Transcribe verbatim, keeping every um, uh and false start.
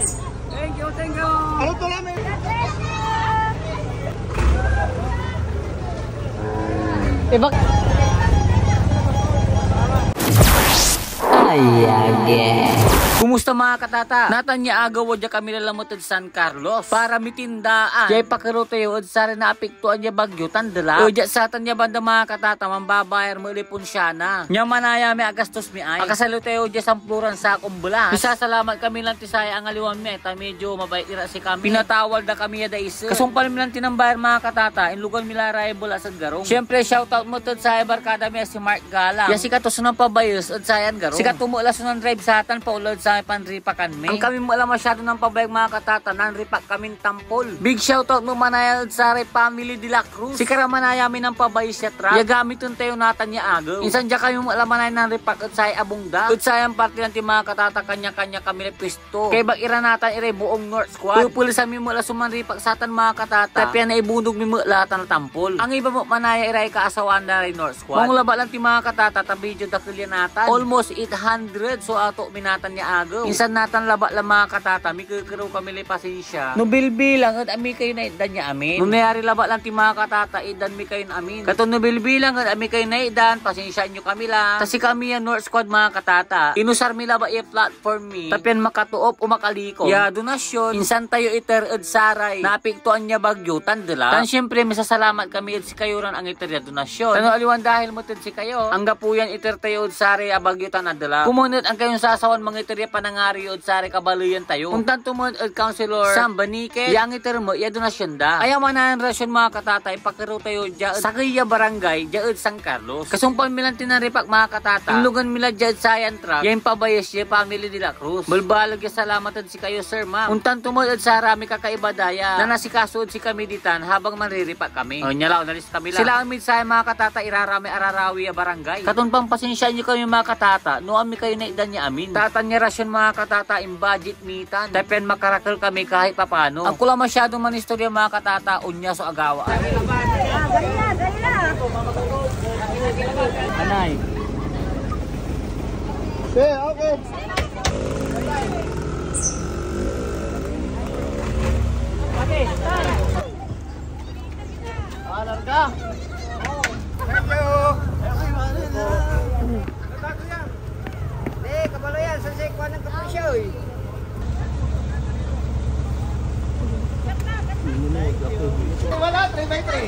Thank you, thank you. Ano to lang eh? Iba. Ay, agi. Kumusta, mga katata? Natan ya agew, wadya kami lalamet ed San Carlos para mitindaan. Diay pakerew tayo ed saray naapektuan ya bagyo tan dela. Ed diad satan ya banda, mga katata, mambabayar met lay ponsiana. Nia manaya mi agastos mi ay. Akasalo tayo diay samploran sakon belas. Misasalamat kami lanti saya angaliwan mi ay ta medyo mabait ira sikami. Pinatawal da kami ya daiset. Kasumpal mi lanti nambayar, mga katata, inlogan mi la ray belas ed garong. Siyempre, shoutout met ed saya barkada mi a si Mark Galang. Ya sikato so nampabayes ed sayan garong. Sikato met la so nandrive satan paolad samay panripakan mi. Angkami met la masyado nampabayag, mga katata, nanripak kamin tampol. Big shoutout met manaya ed saray family De La Cruz. Sikara manaya mi nampabayes ya truck ya gamiten tayo natan ya agew. Insan dia kami met la manaya nanripak ed say abung da. Ed sayan parti lanti, mga katata, kanya-kanya kami lay pwesto. Kaibag ira natan iray buong North Squad. Pepeles ami met la so manripak satan, mga katata, ta pian naibunog mi met la tan natampol. Angiba met manaya iray kaasawaan da ray North Squad. Maong labat lanti, mga katata, ta medyo dakel ya natan. Almost eight hundred so ato mi natan ya agew. Insan natan labat la, mga katata, mikekerew kami lay pasensia. No bilbilang et amikayo naitdan ya amin. No nayari labat lanti, mga katata, itdan mi kayon amin. Katon no bilbilang et amikayo naitdan, pasensiaan yo kami la. Ta sikami ya North Squad, mga katata, inusar mi labat ya platform mi, ta pian makatoop o makalikom ya donasyon, insan tayo iter ed saray naapektuan ya bagyo tan dela. Tan siyempre, misasalamat kami ed sikayo ran angiter ya donasyon. Tan no aliwan dahil met ed sikayo, anggapo yan iter tayo ed saray abagyo tan adela. Komun et anggayon sasawan mangiter ya panangaro yo ed saray kabaleyan tayo. Ontan to met ed Councilor Sam Banique, ya angiter met ya donasyon da. Aya manayan rasyon, mga katata, ipakerew tayo dia ed sakey ya barangay dia ed San Carlos. Kasumpal mi lanti nanripak, mga katata, inlogan mi la dia ed sayan truck ya impabayes ya family De La Cruz. Balbaleg ya salamat ed sikayo, sir, ma'am. Ontan to met ed saramay kakaiba da ya nanasikaso ed sikami ditan habang manriripak kami. O, nia la, onalis kami la. Sila amid saya, mga katata, iraramay ararawi ya barangay. Katon pampasensiaan yo kami, mga katata, no amikayo naitdan ya amin. Tatan ya rasyon, mga katata, imbudget mi tan. Ta pian makarakel kami kahit papano. Agko la masyadong manistorya, mga katata, onia so agawaan. Ah, dali na, dali na. Anay. Okay, okay. Ah, larga. Thank you. Eh, kabalo yan. Sa sekuan ng kapresyo, eh. Wala, three by three.